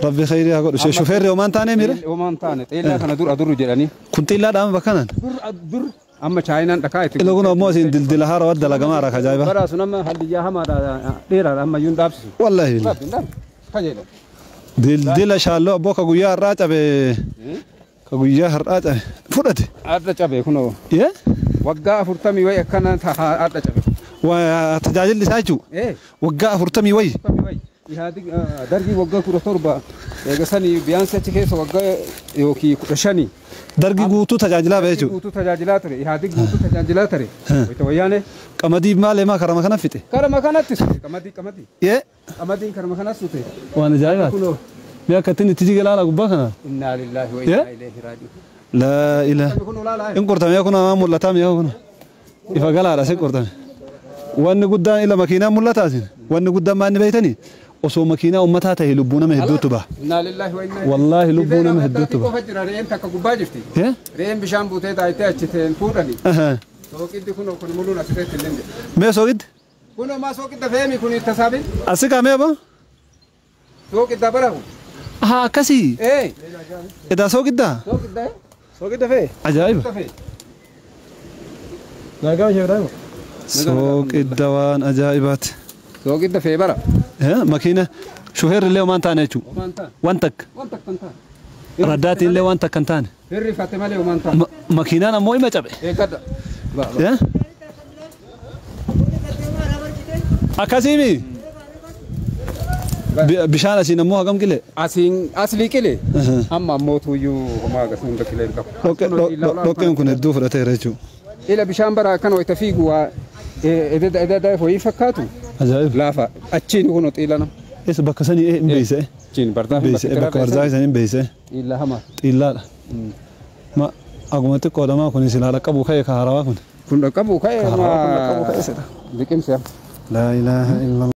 Rabbi khayrii haa godhu. Shufeerri homaan taane mire? Homaan taane xiillaa kana dur adurru jedhanii. Kun xiillaa dhaama bakka kanaan? Dur dur amma chaayinaan dhakaa itti. Ila kun ammoo asiin dildila haarawaa dalagamaa ra ajaa'iba. Bara sun amma halliyyaa hamaadha dheeraadha amma iyyuu hin dhaabsisu. Wallaahi. Rabbi hin dhaabsisu. Kajeela. Dildila shaalloo abboo ka guyyaa har'aa cabe. Ka guyyaa har'aa cabe. Fudhate. Adda cabe kunoo. Yee? Waggaa 40 wayi akkana adda cabe. Waa tajaajilli isaa jechuudha. Waggaa 40 wayi. Ihaadig dargii waggaa 17 eegasanii biyaansi achi keessa waggaa yookiin 15. Dargii guutuu tajaajilaa ba'e jechuudha. Guutuu tajaajilaa ture. Ihaadig guutuu tajaajilaa ture. Wayita wayyaanee. Qamadii maal eemaa karama kana fixe? Karama kanatti sute qamadii qamadii. Yee? Qamadiin karama kanatti sute. Waan ajaa'ibaati. Kunoo. Mee akka ittiin itti jige laala gubbaa kana. Innaa lillaahi wa innaa ilayhi raaji'uun. Laa ilaa. Kun olaanaa. In qortame kun hamaa mul'ataa mi'a kun. Ifa galaadha si qortame. Wanni guddaan ila makiinaa mul'ataa isin. Wanni guddaan maal beektanii? Osoo makiinaa uummataa ta'e lubbuu nama hedduutu baha. Innaa lillaahi wa innaa Wallaahi lubbuu nama hedduutu baha. Qofa jira re'een takka gubbaa jirti. Yee? Re'een bishaan buutee taa'itee achi ta'een fuudhani. Sooqiddi kunoo kun muluun asirratti illee jira. Mee sooqiddi? Kunoo maa sooqidda fe'emi kun tasaabin? Asi kaamee aboo? Sooqidda bara kun. Haa akkasii. Ee. Edaa sooqiddaa? Sooqidda. Sooqidda fe'e. Ajaa'iba. Sooqidda fe'e. Nagaa ishee Ibrahim. Sooqidda waan ajaa'ibaati. Sooqidda fe'e bara. Makiina shufeerri illee homaan taane jechuudha. Homaan taane. Waan takka. Waan takka hin taane. Raddaatiin illee waan takka hin taane. Hirrifate malee homaan taane. Makiinaan ammoo ima cabe. Eeggadha. Akkasiimi. Bishaan asiin ammoo hagam qilee? Asiin aslii qilee. Amma ammoo tuyyuu homaa agarsiisuu hunda qilee hin qabu. Dhoqqeen kun hedduu fudhateera jechuudha. Ila bishaan bara akkana wayita fiigu waa ededa ededa wayii fakkaatu. Ajaa'iba. Laafa achiin kun xiila nama. Eessa bakka sanii hin beeyse? Achiin bardaa fi Beeyse bakka bardaa sanii hin beeyse. Xiilla hamaa. Xiillaadha. Ma aguma xiqqoodhamaa kun silaa dhaqqabu ka'e ka haarawaa kun. Kun dhaqqabu ka'e Ka haarawaa kun dhaqqabu ka'e sedha. Liqimsi. Laa ilaaha illallah.